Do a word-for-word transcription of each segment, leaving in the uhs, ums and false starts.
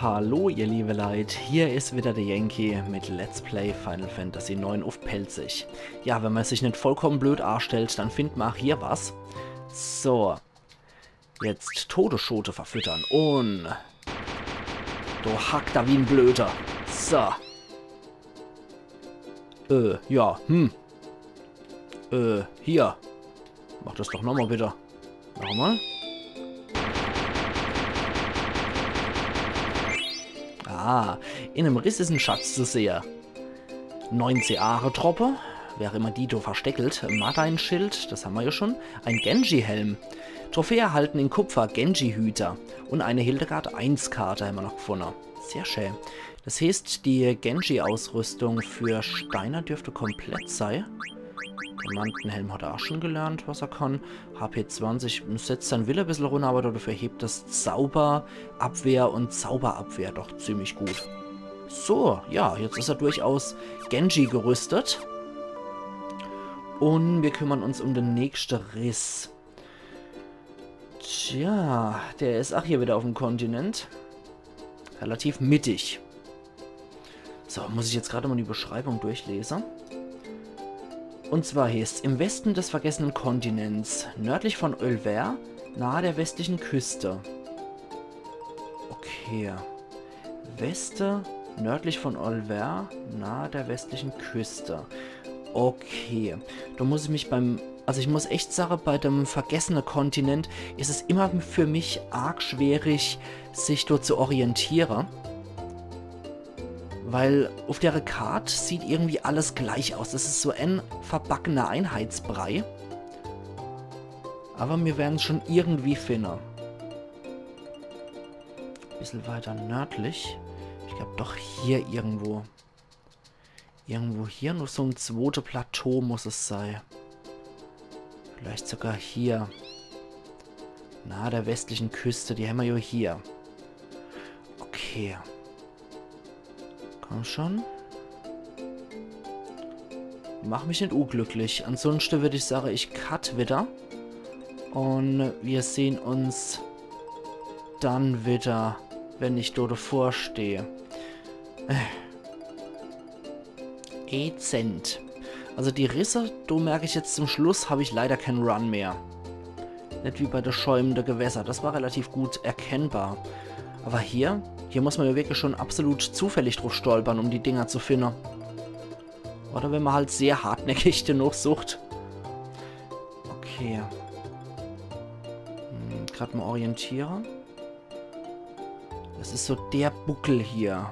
Hallo ihr liebe Leit, hier is wieder der Yankee mit Let's Play Final Fantasy neun uff Pälzisch. Ja, wenn ma sich net vollkommen blöd aastellt, dann findt ma ach hier was. So. Jetzt Todesschote verfüttern un do hackt er wie en Blöder. So. Äh, ja, hm. Äh, hier. Mach das doch nochmal bitte. Nochmal. Ah, in dem Riss is en Schatz zu sehe. Neun Seare-Troppe, wer ach immer die do versteckelt. Madain-Schild, das hammer ja schon. Ein Genji-Helm. Trophäe erhalten in Kupfer, Genji-Hüter. Un eine Hildegard eins Karte hammer noch gefunne. Sehr schä. Das heeßt, die Genji-Ausrüstung für Steiner dürft komplett sei. Diamantenhelm hat er ach schon gelernt, was er kann. H P zwanzig setzt sein Wille e bissel runner, aber dafür hebt das Zauberabwehr un Zauberabwehr doch ziemlich gut. So, ja, jetzt is er durchaus Genji gerüstet. Un wir kümmern uns um den nächste Riss. Tja, der is ach hier wieder uff'm Kontinent. Relativ mittig. So, muss ich jetzt grad mal die Beschreibung durchlese. Un zwar heeßt's, im Westen des vergessenen Kontinents, nördlich von Ölver, nahe der westlichen Küste. Okay. Weste, nördlich von Ölver, nahe der westlichen Küste. Okay. Do muss ich mich beim, also ich muss echt sage, bei dem vergessene Kontinent is es immer für mich arg schwierig, sich dort zu orientiere. Weil uff dere Kart sieht irgendwie alles gleich aus. Das is so en verbackener Einheitsbrei. Aber mir werden's schon irgendwie finne. Bissel weiter nördlich. Ich glaub doch hier irgendwo. Irgendwo hier noch so en zwote Plateau muss es sei. Vielleicht sogar hier. Nahe der westlichen Küste, die hämmer jo hier. Okay. Komm schon. Mach mich net unglücklich. Ansonsten würd ich sage, ich cut wieder. Un wir sehn uns dann wieder, wenn ich do davor steh. Äh. Ätzend. Also die Risse, do merk ich jetzt zum Schluss, hab ich leider kein Run mehr. Net wie bei der schäumende Gewässer. Das war relativ gut erkennbar. Aber hier, hier muss man ja wirklich schon absolut zufällig drauf stolpern, um die Dinger zu finden. Oder wenn man halt sehr hartnäckig genug sucht. Okay. Hm, grad mal orientieren. Das is so der Buckel hier.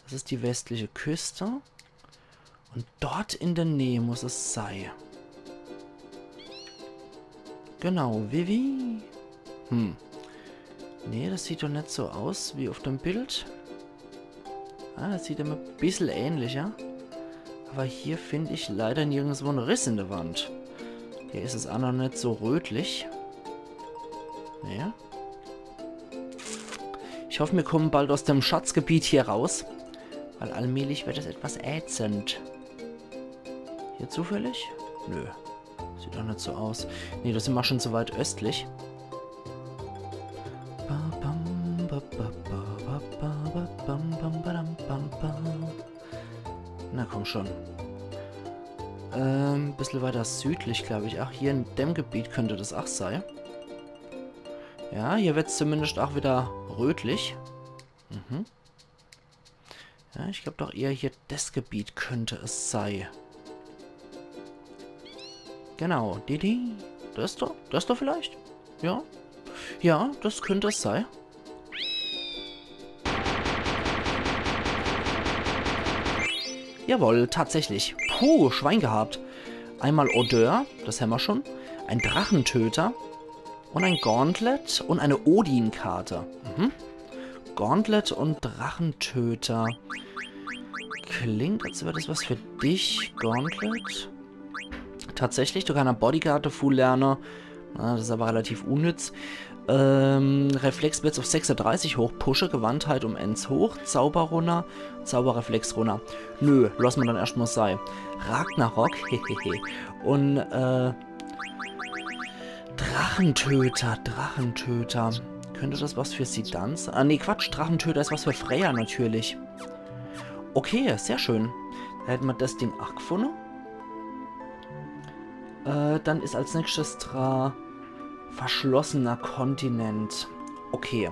Das is die westliche Küste. Un dort in der Nähe muss es sei. Genau, Vivi. Hm. Nee, das sieht doch net so aus wie auf dem Bild. Ah, das sieht immer e bissel ähnlicher. Aber hier find ich leider nirgendswo en Riss in der Wand. Hier is es ach noch net so rötlich. Naja. Ich hoff, mir kommen bald aus dem Schatzgebiet hier raus. Weil allmählich wird es etwas ätzend. Hier zufällig? Nö. Sieht doch net so aus. Nee, do sin mer schon zu weit östlich. Ba, bam, ba, ba, ba, ba, ba, ba, bam, bam, ba, dam, bam, bam. Na komm schon. Ähm, bissel weiter südlich, glaub ich. Ach, hier in dem Gebiet könnt das ach sei. Ja, hier wird's zumindest ach wieder rötlich. Mhm. Ja, ich glaub doch eher hier, das Gebiet könnt es sei. Genau, die, die. Das do? Das do vielleicht? Ja. Ja, das könnt es sei. Jawohl, tatsächlich. Puh, Schwein gehabt. Einmal Odeur, das hämmer schon. Ein Drachentöter. Und ein Gauntlet und eine Odin-Karte. Mhm. Gauntlet und Drachentöter. Klingt, als wär das was für dich, Gauntlet. Tatsächlich, du kannst Bodyguard dazu lerne. Na, das is aber relativ unnütz. Ähm, Reflexblitz auf sechsunddreißig hoch, pushe, Gewandtheit um eins hoch, Zauber runner, Zauberreflex runner. Nö, lass mer dann erscht mal sei. Ragnarok, hehehe. Und, äh, Drachentöter, Drachentöter. Könnt das was für Zidane sei? Ah, nee, Quatsch, Drachentöter is was für Freya natürlich. Okay, sehr schön. Do hätt mer das Ding ach gefunne. Äh, dann is als nächstes dra verschlossener Kontinent. Okay.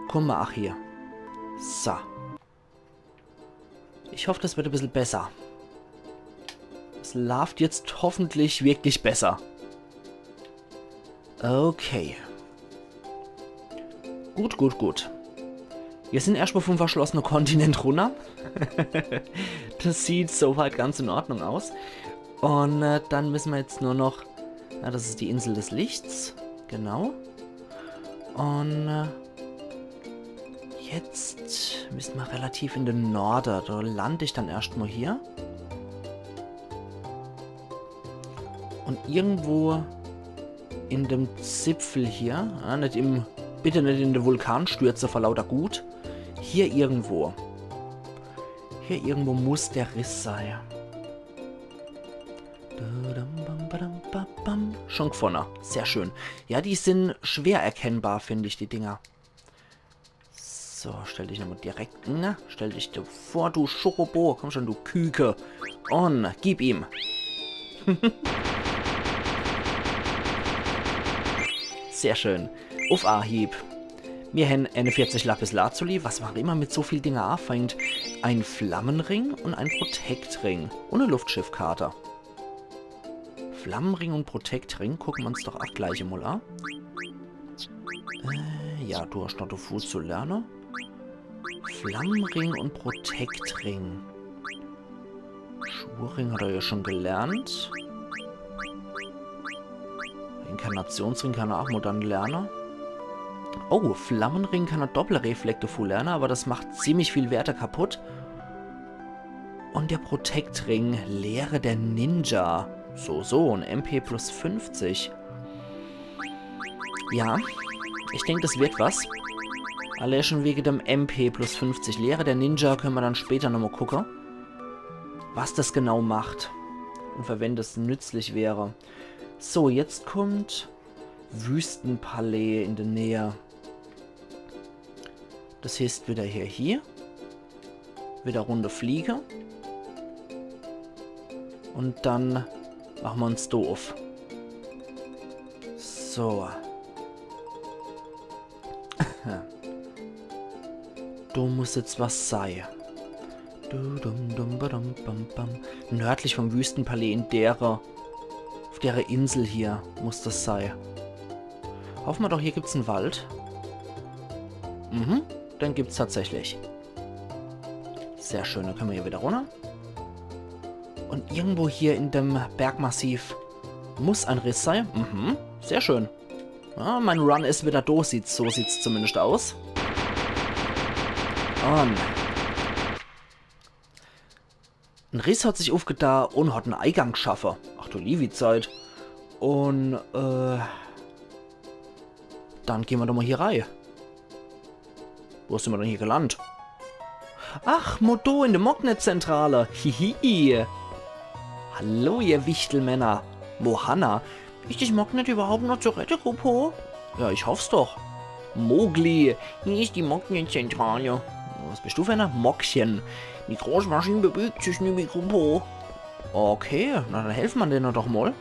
Kumm mer ach hier. So. Ich hoff, das wird e bissel besser. Es laaft jetzt hoffentlich wirklich besser. Okay. Gut, gut, gut. Mir sin erscht mol vom verschlossene Kontinent runner. Das sieht soweit ganz in Ordnung aus. Un äh, dann müsse mer jetzt nur noch... Na, das is die Insel des Lichts. Genau. Un äh, jetzt müsse mer relativ in den Norde. Do land ich dann erscht mol hier. Un irgendwo in dem Zipfel hier, ja, net im, bitte net in de Vulkan stürze vor lauter Gut. Hier irgendwo. Hier irgendwo muss der Riss sei. Schon gefunne. Sehr schön. Ja, die sin schwer erkennbar, find ich, die Dinger. So, stell dich nochmol direkt, ne? Stell dich do vor, du Schokobo. Komm schon, du Küke. Un gib ihm. Sehr schön. Uff Ahieb. Mir hen eenevierzig Lapis Lazuli, was mer ach immer mit so viel Dinger aafangt. Ein Flammenring un ein Protect-Ring. Un e Luftschiffkarte. Flammenring un Protect-Ring, gucke mer uns doch ach gleich emol a. Äh, ja, du hascht noch devu zu lerne. Flammenring un Protect-Ring. Schwurring hat er ja schon gelernt. Inkarnationsring kann er ach mol dann lerne. Oh, Flammenring kann er Doppelreflekte devu lerne, aber das macht ziemlich viel Werte kaputt. Un der Protect-Ring, Lehre der Ninja. So, so, en M P plus fünfzig. Ja, ich denk, das wird was. Allee schon wege dem M P plus fünfzig. Lehre der Ninja könne mer dann später nochmol gucke, was das genau macht un für wen das nützlich wäre. So, jetzt kummt Wüstenpalais in de Nähe. Das heeßt, wieder hier, hier. Wieder Runde fliege. Un dann mache mer uns do uff. So. Do muss jetzt was sei. Du, dum, dum, ba, dum, bam, bam. Nördlich vom Wüstenpalais in dere, uff dere Insel hier muss das sei. Hoffe mer doch, hier gibt's en Wald. Mhm, den gibt's tatsächlich. Sehr schön, dann könne mer hier wieder runner. Un irgendwo hier in dem Bergmassiv muss en Riss sei. Mhm, sehr schön. Ja, mein Run is wieder do, sieht's, so sieht's zumindest aus. Un en Riss hat sich uffgeta un hat en Eigang gschaffe. Ach du liewi Zeit. Un, äh, dann geh mer doch mol hier rei. Wo sin mer dann hier gelandt? Ach, mol do in de Mognet-Zentrale. Hihi. Hallo, ihr Wichtelmänner. Mohana, is des Mognet überhaupt noch zu rette, Kupo? Ja, ich hoff's doch. Mogli, hier is die Mognet-Zentrale. Was bist du für ener? Mockchen. Die große Maschine bewegt sich nimmi, Kupo. Okay, na dann helfe mer denne doch mol.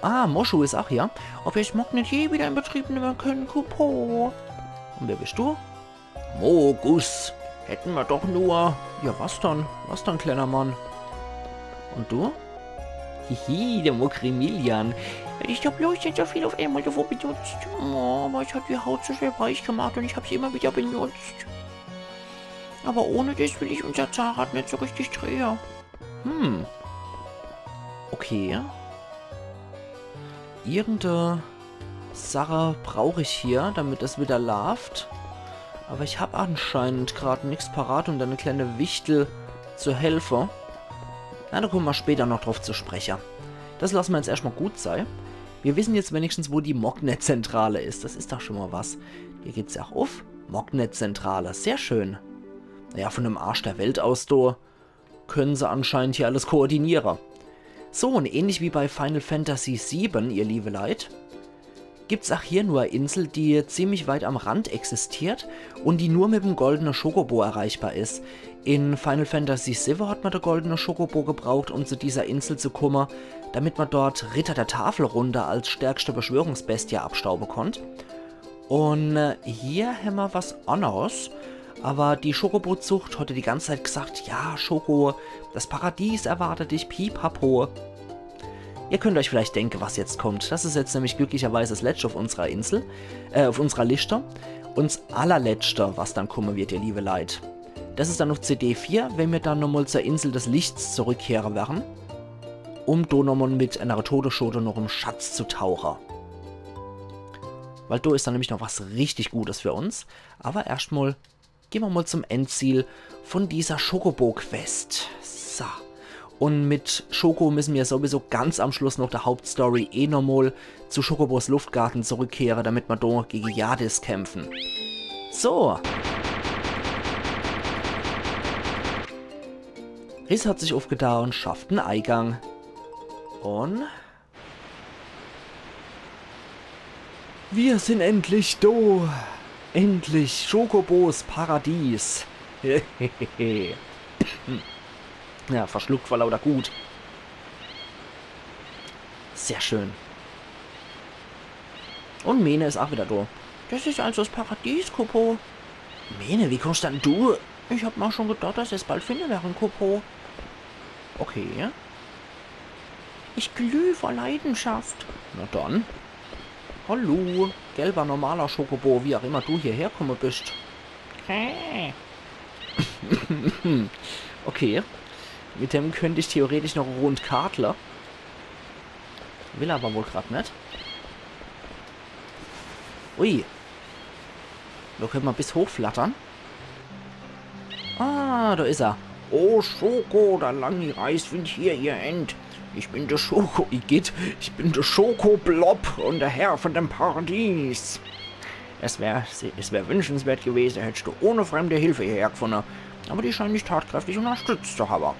Ah, Moshu is ach hier. Ob ich des Mognet je wieder in Betrieb nemme könne, Kupo? Un wer bist du? Mogus. Hätte mer doch nur. Ja, was dann? Was dann, kleiner Mann? Un du? Hihi, der Mokrimilian. Hätt ich doch bloß net so viel uff emol devu benutzt. Oh, aber es hat die Haut so schön weich gemacht un ich hab se immer wieder benutzt. Aber ohne des will ich unser Zahnrad net so richtig drehe. Hm. Okay. Irgende Sache brauch ich hier, damit es wieder laaft. Aber ich hab anscheinend grad nix parat, um denne kleine Wichtel zu helfe. Na, do kumme mer später noch druff zu spreche. Das lasse mer jetzt erscht mol gut sei. Mir wisse jetzt wenigstens, wo die Mognet-Zentrale is. Das is doch schon mol was. Hier geht's ja ach uff. Mognet-Zentrale. Sehr schön. Naja, von dem Arsch der Welt aus, do, könne se anscheinend hier alles koordiniere. So, un ähnlich wie bei Final Fantasy sieben, ihr liewe Leit, gibt's ach hier nur e Insel, die ziemlich weit am Rand existiert und die nur mit em goldene Chocobo erreichbar is. In Final Fantasy siwwe hat ma de goldene Chocobo gebraucht, um zu dieser Insel zu kumme, damit ma dort Ritter der Tafelrunde als stärkste Beschwörungsbestie abstaube konnt. Und äh, hier hämmer was anneres. Aber die Chocobo-Zucht hat die ganze Zeit gesagt, ja, Choco, das Paradies erwartet dich, pipapo. Ihr könnt euch vielleicht denken, was jetzt kommt. Das is jetzt nämlich glücklicherweise das letzte auf unserer Insel, äh, auf unserer Liste. Und das allerletzte, was dann kommen wird, ihr liebe Leit. Das is dann auf C D vier, wenn mir dann nochmal zur Insel des Lichts zurückkehren werden, um do nochmal mit einer Todesschote noch em Schatz zu tauchen. Weil do is dann nämlich noch was richtig Gutes für uns. Aber erscht mal gehen wir mal zum Endziel von dieser Chocobo-Quest. So. Und mit Choco müssen wir sowieso ganz am Schluss noch der Hauptstory eh nochmal zu Chocobos Luftgarten zurückkehren, damit wir da gegen Jadis kämpfen. So. Riss hat sich aufgetan und schafft en Eingang. Und wir sind endlich do. Endlich Chocobos Paradies. Ja, verschluckt vor lauter Gut. Sehr schön. Und Mene is auch wieder do. Das is also das Paradies, Kupo. Mene, wie kommst dann du? Ich hab mir schon gedacht, dass es bald finde wären, Kupo. Okay. Ich glüh vor Leidenschaft. Na dann. Hallo, gelber normaler Chocobo, wie auch immer du hierher komme bist. Hä? Okay. Mit dem könnt ich theoretisch noch e Rund kartle. Will aber wohl grad net. Ui. Do könnt ma bis hochflattern. Ah, do is er. Oh, Choco, der lange Reis findt hier ihr End. Ich bin der Choco, igitt, ich bin der Choco-Blob und der Herr von dem Paradies. Es wär, es wär wünschenswert gewesen, hättest du ohne fremde Hilfe hierher gefunden. Aber die scheinen dich tatkräftig unterstützt zu haben.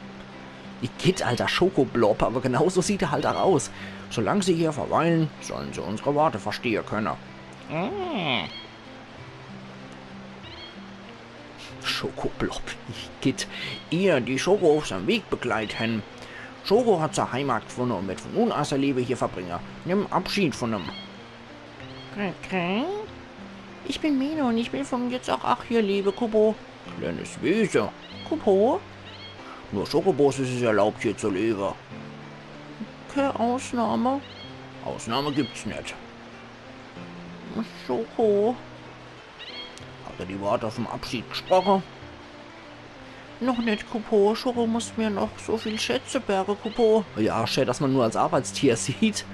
Igitt, alter, Choco-Blob, aber genauso sieht er halt auch aus. Solange sie hier verweilen, sollen sie unsere Worte verstehen können. Äh. Choco-Blob, igitt. Ihr, die Choco auf seinem Weg begleitet hen. Choco hat sei Heimat gefunden und wird von nun an sein Leben hier verbringen. Nimm Abschied von ihm. Okay. Ich bin Mene und ich will von jetzt auch, auch hier leben, Kupo. Kleines Wesen. Kupo? Nur Chocobos is es erlaubt, hier zu leben. Keine Ausnahme? Ausnahme gibt's net. Choco. Hat er die Worte vom Abschied gesprochen? Noch net, Kupo. Choco muss mir noch so viel Schätze berge, Kupo. Ja, schä, dass man nur als Arbeitstier sieht.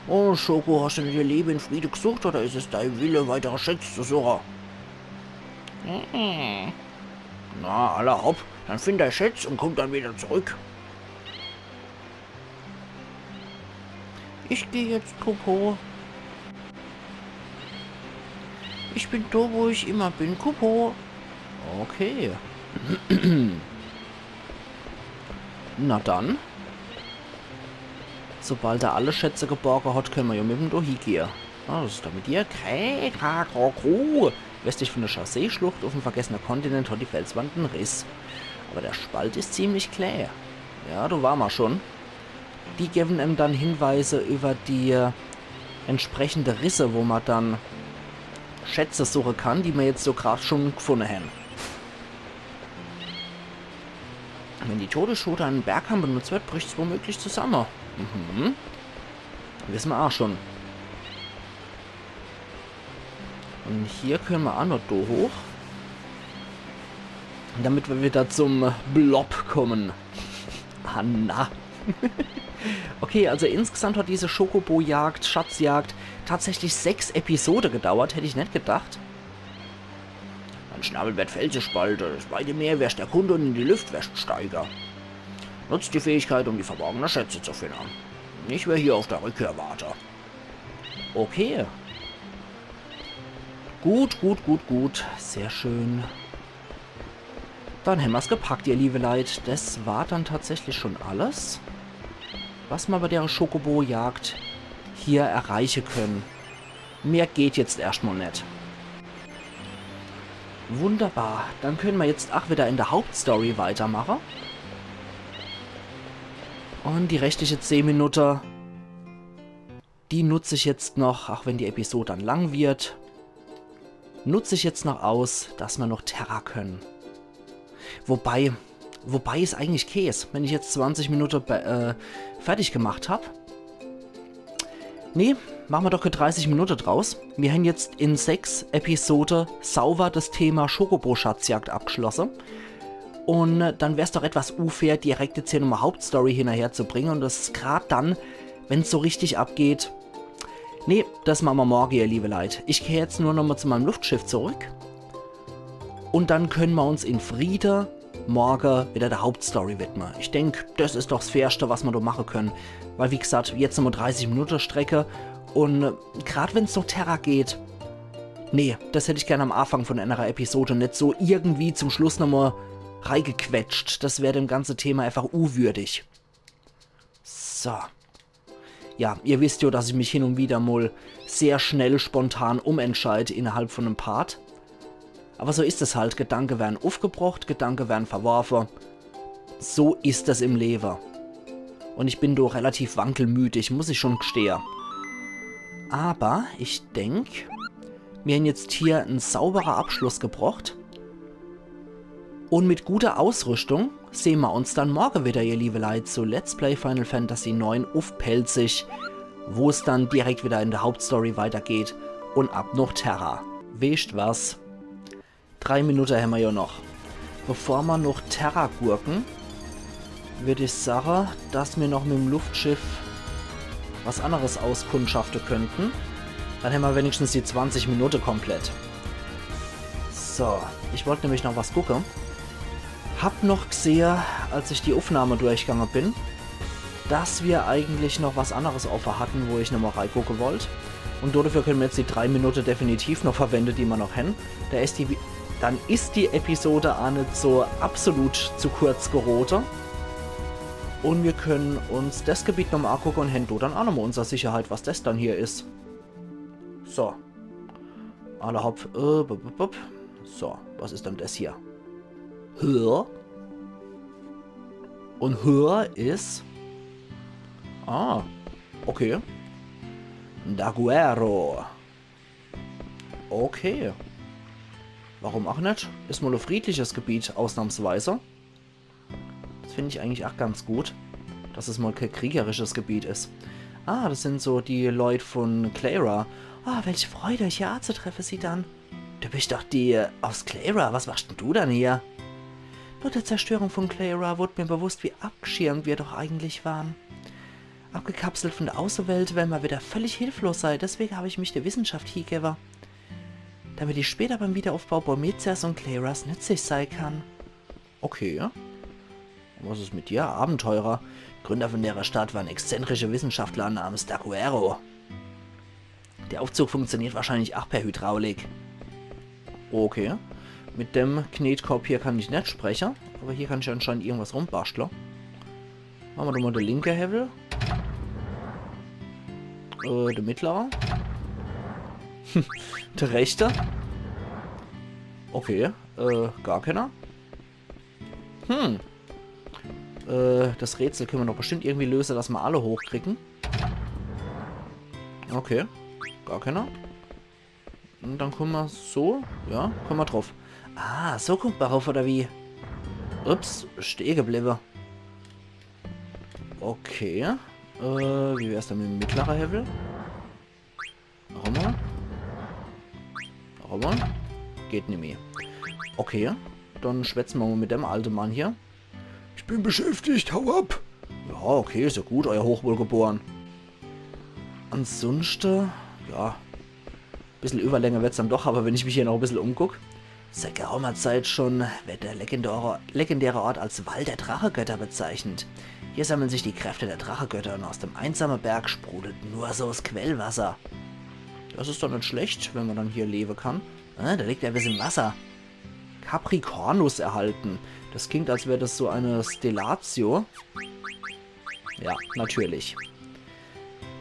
Oh, Choco, hast du net ihr Leben in Friede gesucht oder is es dein Wille, weitere Schätze zu suchen? Äh. Na, alla hopp, dann find dein Schätz und komm dann wieder zurück. Ich geh jetzt, Kupo. Ich bin do, wo ich immer bin, Kupo. Okay. Na dann. Sobald er alle Schätze geborge hat, könne mer jo mit em do hiegehe. Ah, was is do mit dir? Kräkrakrakru. Westlich von der Chassee-Schlucht auf dem vergessenen Kontinent hat die Felswand en Riss. Aber der Spalt is ziemlich klä. Ja, do ware mer schon. Die gewen em dann Hinweise über die äh, entsprechende Risse, wo mer dann Schätze suche kann, die mer jetzt so grad schon gefunde hen. Wenn die Todesschote einen Bergkamm benutzt wird, bricht's womöglich zusammen. Mhm. Wisse mer auch schon. Und hier könne mer auch noch do hoch. Damit mer wieder zum Blob kommen. Ah, na. Okay, also insgesamt hat diese Chocobo-Jagd, Schatzjagd, tatsächlich sechs Episode gedauert, hätt ich net gedacht. Dein Schnabel werd Felsespalte, das weite Meer werst erkunde und in die Lüft werst steige. Nutz die Fähigkeit, um die verborgene Schätze zu finden. Ich wer hier auf der Rückkehr warte. Okay. Gut, gut, gut, gut. Sehr schön. Dann hämmer's gepackt, ihr liebe Leit. Das war dann tatsächlich schon alles, was mer bei der Chocobo-Jagd hier erreiche können. Mehr geht jetzt erscht mol net. Wunderbar, dann könne mer jetzt ach wieder in der Hauptstory weitermache. Un die restliche zehn Minutte, die nutz ich jetzt noch, ach wenn die Episode dann lang wird, nutz ich jetzt noch aus, dass mer noch Terra könne. Wobei, wobei is eigentlich Käs, wenn ich jetzt zwanzig Minutte be- äh, fertig gemacht hab. Nee, mache mer doch kä dreißig Minutte draus. Mir hän jetzt in sechs Episode sauber das Thema Chocobo-Schatzjagd abgeschlosse. Un äh, dann wär's doch etwas unfair, direkt jetzt hier nochmol Hauptstory hinnerher zu bringe. Un das grad dann, wenn's so richtig abgeht. Nee, das mache mer morge, ihr liebe Leit. Ich kehr jetzt nur nochmol zu meinem Luftschiff zurück. Un dann könne mer uns in Friede morge wieder der Hauptstory widme. Ich denk, das is doch 's Fairste, was mer do mache könne. Weil, wie gesagt, jetzt nochmol dreißig Minutte Strecke. Un äh, grad wenn's noch Terra geht. Nee, das hätt ich gern am Anfang von enner Episode, net so irgendwie zum Schluss nochmol reigequetscht. Das wär dem ganze Thema einfach unwürdig. So. Ja, ihr wisst jo, dass ich mich hin un wieder mol sehr schnell spontan umentscheid innerhalb von em Part. Aber so is es halt. Gedanke wern ufgebrocht, Gedanke wern verworfe. So is es im Lewe. Un ich bin doch relativ wankelmütig, muss ich schon gstehe. Aber ich denk, mir hän jetzt hier en sauberer Abschluss gebrocht. Un mit guter Ausrüschtung sehn mer uns dann morge wieder, ihr liebe Leit, zu Let's Play Final Fantasy neun uff Pälzisch, wo's dann direkt wieder in der Hauptstory weitergeht un ab noch Terra. Wisst was? Drei Minutte hämmer jo noch. Bevor mer noch Terra gurken, würd ich sage, dass mir noch mit'm Luftschiff was anneres auskundschafte könnten. Dann hämmer wenigstens die zwanzig Minutte komplett. So, ich wollt nämlich noch was gucke. Hab noch gsehe, als ich die Uffnahme durchgange bin, dass mir eigentlich noch was anneres offe hatten, wo ich nochmol reigucke wollt. Un dodefür könne mir jetzt die drei Minutte definitiv noch verwende, die mer noch hän. Da is die, dann is die Episode aa net so absolut zu kurz gerote. Un mir könne uns des Gebiet nochmol agucke un hän do dann aa nochmol unser Sicherheit, was des dann hier is. So. Alla hopp. Äh, bup, bup, bup. So, was is dann des hier? Höher? Un höher is... Ah, okay. Daguerreo. Okay. Warum aa net? Is mol e friedliches Gebiet, ausnahmsweise. Des find ich eigentlich aa ganz gut, dass es mol kee kriegerisches Gebiet is. Ah, des sin so die Leit vun Cleyra. Ah, welche Freude, euch hier aazutreffe, Zidane. Du bisch doch die aus Cleyra. Was machsch dann du dann hier? Nach der Zerstörung von Cleyra wurde mir bewusst, wie abgeschirmt wir doch eigentlich waren. Abgekapselt von der Außenwelt, wenn mer wieder völlig hilflos sei. Deswegen hab ich mich der Wissenschaft hiegewwe, damit ich später beim Wiederaufbau Burmezias und Cleyras nützlich sei kann. Okay. Und was is mit dir? Abenteurer. Gründer von dere Stadt war en exzentrischer Wissenschaftler namens Daguerreo. Der Aufzug funktioniert wahrscheinlich aa per Hydraulik. Okay. Mit dem Knetkopp hier kann ich net spreche, aber hier kann ich anscheinend irgendwas rumbastle. Mache mer doch mol de linke Hewwel. Äh, de mittlere. De rechte. Okay, äh, gar keiner. Hm. Äh, des Rätsel könne mer doch bestimmt irgendwie löse, dass mer alle hochkriegen. Okay, gar keiner. Und dann komme mer so, ja, komme mer drauf. Ah, so kommt mer rauf, oder wie? Ups, stehe gebliebe. Okay. Äh, wie wär's dann mit dem mittlere Hewwel? Noch emol. Noch emol. Geht nimmi. Okay. Dann schwätze mer mol mit dem alte Mann hier. Ich bin beschäftigt, hau ab! Ja, okay, is ja gut, euer Hochwohlgeboren. Ansunschte, ja, bissel Überlänge werd's dann doch, aber wenn ich mich hier noch bissel umguck. Seit geraumer Zeit schon wird der legendäre, legendäre Ort als Wald der Drachegötter bezeichnet. Hier sammeln sich die Kräfte der Drachegötter und aus dem einsamen Berg sprudelt nur so 's Quellwasser. Des is doch net schlecht, wenn mer dann hier lewe kann. Äh, da liegt ja bissel Wasser. Capricornus erhalten. Des klingt, als wär des so e Stellatio. Ja, natürlich.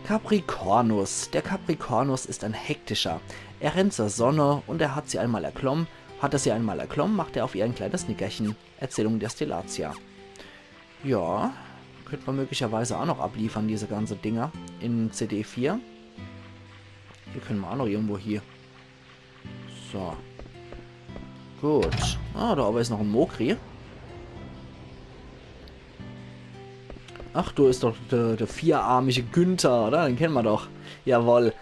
Capricornus. Der Capricornus ist ein hektischer. Er rennt zur Sonne und er hat sie einmal erklommen. Hat er sie einmal erklommen, macht er auf ihr ein kleines Nickerchen. Erzählung der Stellatia. Ja, könnte man möglicherweise auch noch abliefern, diese ganze Dinger in C D vier. Hier können wir auch noch irgendwo hier. So. Gut. Ah, da oben ist noch ein Mokri. Ach, da ist doch der, der vierarmige Günther, oder? Den kennen wir doch. Jawoll.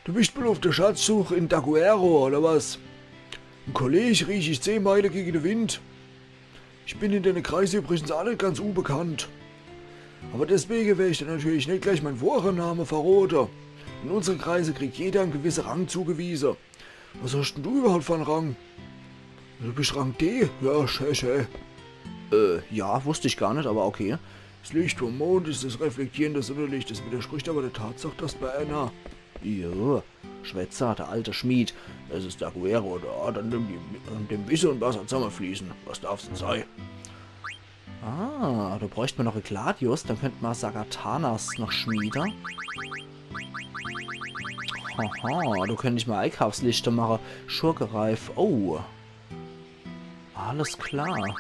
Du bist wohl auf der Schatzsuche in Daguerro, oder was? Ein Kollege riech ich zehn Meilen gegen den Wind. Ich bin in den Kreisen übrigens auch nicht ganz unbekannt. Aber deswegen werde ich dir natürlich nicht gleich meinen wahren Namen verraten. In unseren Kreisen kriegt jeder einen gewissen Rang zugewiesen. Was hast denn du überhaupt für einen Rang? Du bist Rang D? Ja, schä, schä. Äh, ja, wusste ich gar nicht, aber okay. Das Licht vom Mond ist das Reflektieren des Sonnenlichtes, widerspricht aber der Tatsache, dass bei einer... Ja, Schwätzer, der alte Schmied. Es ist Daguerro, der Ort, an dem, die, an dem Wisse und Wasser zusammenfließen. Was darf's denn sein? Ah, da bräuchte man noch e Gladius, dann könnte man Sagatanas noch schmiede. Haha, da könnte ich mal Einkaufsliste machen. Schurkereif, oh. Alles klar.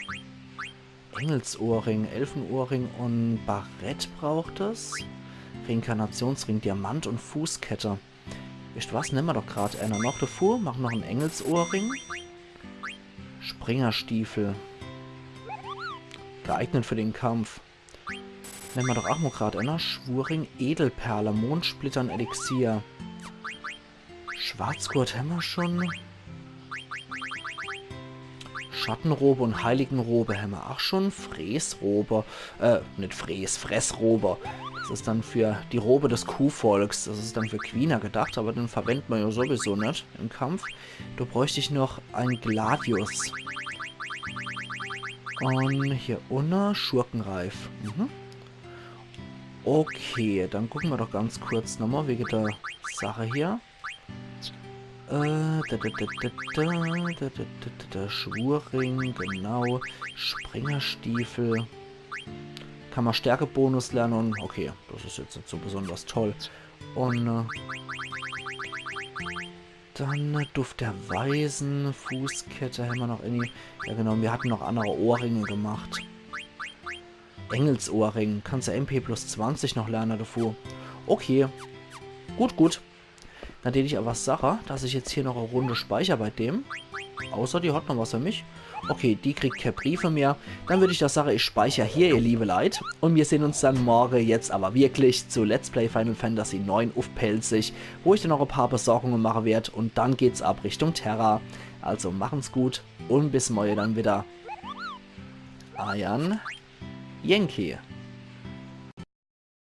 Engelsohrring, Elfenohrring und Barett braucht es. Reinkarnationsring, Diamant und Fußkette. Wisst was, nemme mer doch grad einer noch davor. Machen noch en Engelsohrring. Springerstiefel. Geeignet für den Kampf. Nemme mer doch auch mal grad einer. Schwurring, Edelperle, Mondsplitter und Elixier. Schwarzgurt hämmer schon. Schattenrobe und Heiligenrobe hämmer auch schon. Fräsrobe, äh, nicht Fräs, Fressrobe. Das ist dann für die Robe des Kuhvolks. Das ist dann für Quina gedacht, aber den verwendet man ja sowieso nicht im Kampf. Da bräuchte ich noch en Gladius. Und hier unne Schurkenreif. Mhm. Okay, dann gucke mer doch ganz kurz nochmal wegen der Sache hier. Äh, da, da, da, da, da, da, da, da, da, Schwurring, genau. Springerstiefel. Kann man Stärkebonus lernen. Okay, das ist jetzt nicht so besonders toll. Und äh, dann Duft der Weisen, Fußkette hämmer noch irgendwie. Ja genau, wir hatten noch andere Ohrringe gemacht. Engelsohrring. Kannst du M P plus zwanzig noch lernen davor. Okay. Gut, gut. Dann tät ich aber sache, dass ich jetzt hier noch e Runde speicher bei dem. Außer die hat noch was für mich. Okay, die kriegt kee Briefe mehr. Dann würd ich doch sache, ich speicher hier, ihr liebe Leit. Und wir sehen uns dann morgen jetzt aber wirklich zu Let's Play Final Fantasy neun uff Pälzisch, wo ich dann noch e paar Besorgungen machen werd. Und dann geht's ab Richtung Terra. Also machen's gut und bis morgen dann wieder. Eiern Yankee.